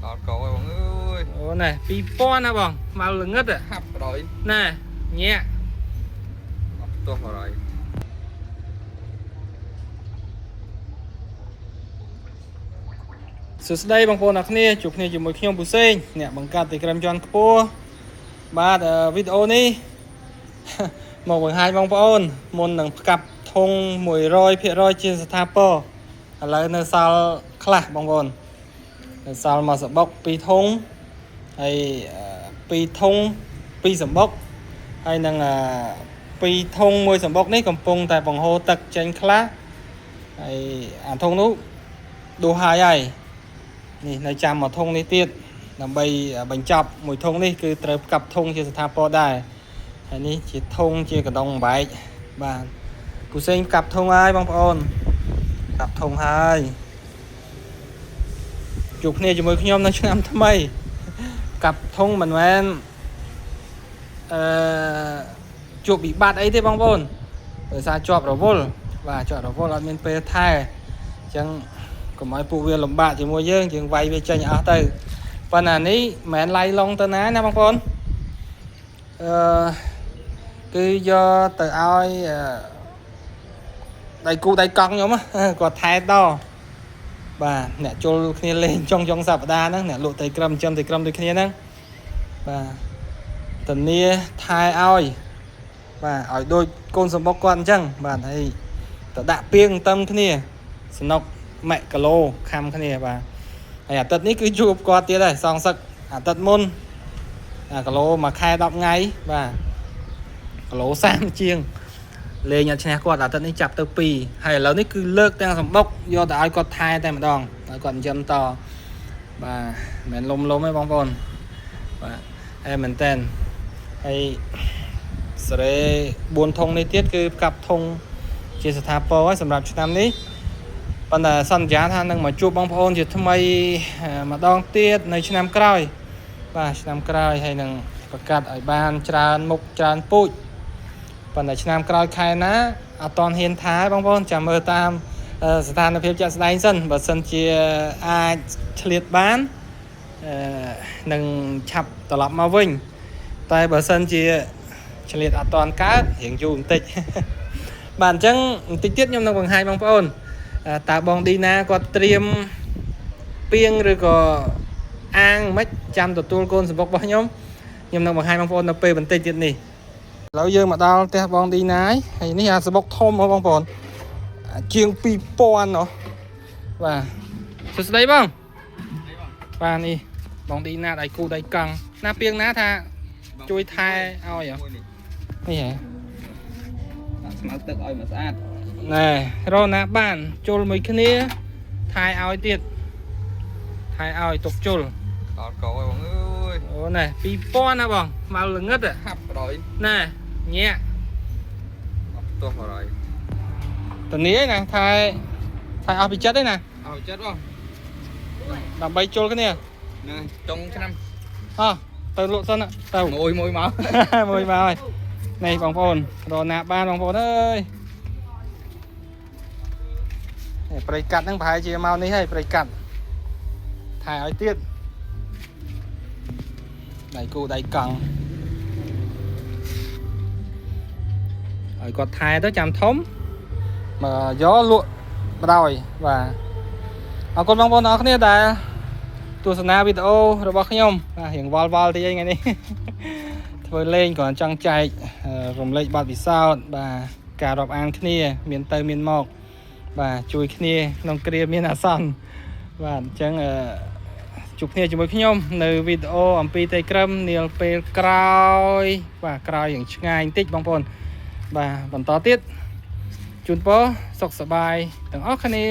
ដល់កោហើយបងអើយ អូណែ2000ណាបងមកល្ងឹត ហាប់បដ ாய் ណែញាក់ អត់ផ្ទាស់បដ ாய் សួស្តីបងប្អូនអរគ្នាជួបគ្នាជាមួយខ្ញុំពូសេងអ្នកបង្កើតទីក្រុមជាន់ខ្ពស់បាទវីដេអូនេះ មកបង្ហាញបងប្អូនមុននឹងផ្កាប់ធុង100%ជាស្ថាពរឥឡូវនៅសល់ខ្លះបងប្អូននៅសល់មួយសបុក2ធុងហើយ2ធុង2សំបុកហើយនឹង2ធុង1សំបុកនេះកំពុងតែបង្ហូរទឹកចេញខ្លះហើយអាធុងនោះដួសហើយហើយនេះនៅចាំមួយធុងនេះទៀតដើម្បីបញ្ចប់មួយធុងនេះគឺត្រូវផ្កាប់ធុងជាស្ថាពរដែរ ហើយនេះជាធុងជាកណ្ដុងបែកបាទគូសេងកាប់ធុងហើយបងប្អូនកាប់ធុងហើយជួបគ្នាជាមួយខ្ញុំនៅឆ្នាំថ្មីកាប់ធុងមិនមែនអឺជួបវិបត្តិអីទេបងប្អូនដោយសារជាប់រវល់បាទជាប់រវល់អត់មានពេលថែអញ្ចឹងកុំឲ្យពួកវាលំបាកជាមួយយើងយើងវាយវាចេញអស់ទៅប៉ុន្តែនេះមិនមែនឡៃឡុងទៅណាណាបងប្អូនអឺ គឺយកទៅឲ្យដៃគូដៃកង់ខ្ញុំគាត់ថែតបាទអ្នកជុលគ្នាលេងចុងចុងសប្តាហ៍ហ្នឹងអ្នកលក់ត្រីក្រឹមចិញ្ចឹមត្រីក្រឹមដូចគ្នាហ្នឹងបាទធានាថែឲ្យបាទឲ្យដូចកូនសម្បុកគាត់អញ្ចឹងបាទហើយទៅដាក់ពីងតឹមគ្នាសនុកម៉ាក់គីឡូខំគ្នាបាទហើយអាទិត្យនេះគឺជួបគាត់ទៀតហើយសងសឹកអាទិត្យមុនអាគីឡូមួយខែ10ថ្ងៃបាទ គីឡូ30ជាងលេងអត់ឈ្នះគាត់អាទិត្យនេះចាប់ទៅ2ហើយឥឡូវនេះគឺលើកទាំងសម្បុកយកទៅឲ្យគាត់ថែតែម្ដងឲ្យគាត់ចិញ្ចឹមតបាទមិនមែនលំលំទេបងប្អូនបាទហើយមែនតើហើយសេរី4ធុងនេះទៀតគឺផ្កាប់ធុងជាស្ថាពរហើយសម្រាប់ឆ្នាំនេះប៉ុន្តែសន្យាថានឹងមកជួបបងប្អូនជាថ្មីម្ដងទៀតនៅឆ្នាំក្រោយបាទឆ្នាំក្រោយហើយនឹងប្រកាសឲ្យបានច្រើនមុខច្រើនពូជ ប៉ុន្តែឆ្នាំក្រោយខែណាអត់តន់ហ៊ានថាទេបងប្អូនចាំមើលតាមស្ថានភាពជាក់ស្ដែងសិនបើសិនជាអាចឆ្លៀតបានអឺនឹងឆាប់ត្រឡប់មកវិញតែបើសិនជាឆ្លៀតអត់តន់កើតរៀងយូរបន្តិច បាទអញ្ចឹងបន្តិចទៀតខ្ញុំនឹងបង្ហាញបងប្អូនតើបងឌីណាគាត់ត្រៀមពីងឬក៏អាងមិនចាំទទួលកូនសម្បុករបស់ខ្ញុំខ្ញុំនឹងបង្ហាញបងប្អូននៅពេលបន្តិចទៀតនេះ ឥឡូវយើងមកដល់ផ្ទះបងឌីណាយហើយនេះអាសបុកធំហ៎បងប្អូនជាង2000ណោះបាទសួស្តីបងបាទនេះបងឌីណាដៃគូដៃកង់ណាពីងណាថាជួយថែឲ្យហ៎ មួយនេះ នេះហ៎ ដាក់ស្មៅទឹកឲ្យមកស្អាត ណែរកណាបានជុលមួយគ្នាថែឲ្យទៀតថែឲ្យទុកជុល ដល់កោហើយបងអើយ អូណែ2000ណាបងមកល្ងឹត ហាប់បដ ாய் ណែញាក់ អត់ផ្ទាស់បដ ாய் តនីឯណាថែថែអស់ពីចិត្តឯណា អត់ចិត្តបង ដើម្បីជុលគ្នា ហ្នឹងចុងឆ្នាំ អោះទៅលក់សិនទៅ មួយមួយមក មួយមកហើយនេះបងប្អូនរកណាបានបងប្អូនអើយនេះព្រៃកាត់ហ្នឹងប្រហែលជាមកនេះហើយព្រៃកាត់ថែឲ្យទៀតដៃគូដៃកង់ឲ្យគាត់ថែទៅចាំធំមកយកលក់បដ ாய் បាទអរគុណបងប្អូនទាំងអស់គ្នាដែលទស្សនាវីដេអូរបស់ខ្ញុំបាទរៀងវល់វល់តិចថ្ងៃនេះ ធ្វើលេងគ្រាន់ចង់ចែករំលែកបទពិសោធន៍បាទការរាប់អានគ្នា មានទៅមានមកបាទជួយគ្នាក្នុងគ្រាមានអាសន្នបាទអញ្ចឹងអឺជួបគ្នាជាមួយខ្ញុំនៅវីដេអូអំពីតៃក្រឹមនាពេលក្រោយបាទក្រោយយ៉ាងឆ្ងាយបន្តិចបងប្អូនបាទបន្តទៀតជូនពរសុខសប្បាយទាំងអស់គ្នា